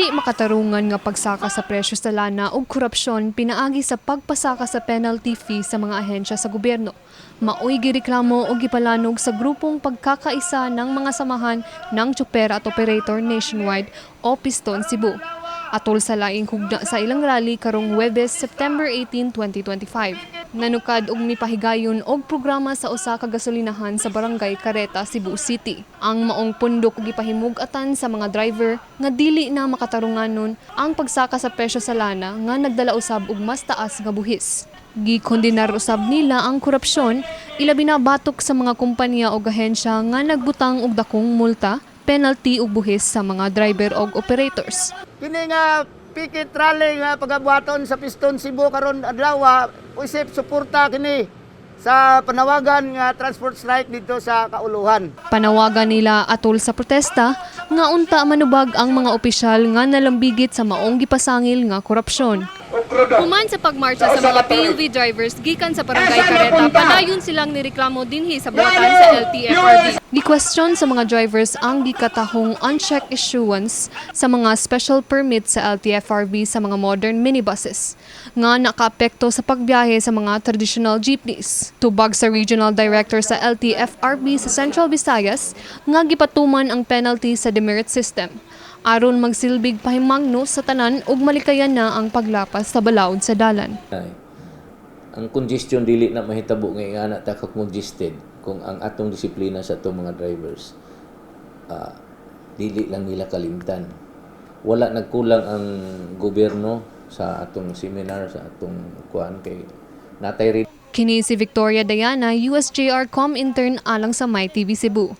Dili makatarungan nga pagsaka sa presyo sa lana ug korupsyon pinaagi sa pagpasaka sa penalty fee sa mga ahensya sa gobyerno. Maoy gireklamo og gipalanog sa grupong pagkakaisa ng mga samahan ng tsuper at operator nationwide o Piston Cebu. Atol sa laing hugna sa ilang rally karong Huwebes, September 18, 2025. Nanukad og mipahigayon og programa sa usa ka gasolinahan sa Barangay Careta, Cebu City. Ang maong pundok gipahimug-atan sa mga driver nga dili na makatarunganon ang pagsaka sa presyo sa lana nga nagdala usab og mas taas nga buhis. Gikondenar usab nila ang korupsyon, ilabi na batok sa mga kumpanya og ahensya nga nagbutang og dakong multa, penalty ug buhis sa mga driver og operators. Kini nga picket rally nga pagabuhaton sa Piston Cebu karon adlaw, isip suporta kini sa panawagan nga transport strike dito sa Kauluhan. Panawagan nila atol sa protesta nga unta manubag ang mga opisyal nga nalambigit sa maong gipasangil nga korupsyon. Human sa pagmarcha sa mga PUV drivers gikan sa Barangay Careta, padayon silang nireklamo dinhi sa buhatan sa LTFRB. Gi-question sa mga drivers ang gikatahong unchecked issuance sa mga special permit sa LTFRB sa mga modern minibuses nga nakaapekto sa pagbiyahe sa mga traditional jeepneys. Tubag sa regional director sa LTFRB sa Central Visayas nga gipatuman ang penalty sa demerit system aron magsilbig pahimangno sa tanan ug malikayan na ang paglapas sa balaod sa dalan. Ay, ang congestion dili na mahitabo nga ingana ta ka congested kung ang atong disiplina sa atong mga drivers dili lang nila kalimtan. Wala nagkulang ang gobyerno sa atong seminar, sa atong kuan, kay natay Kini si Victoria Diana, USJR Com intern alang sa MyTV Cebu.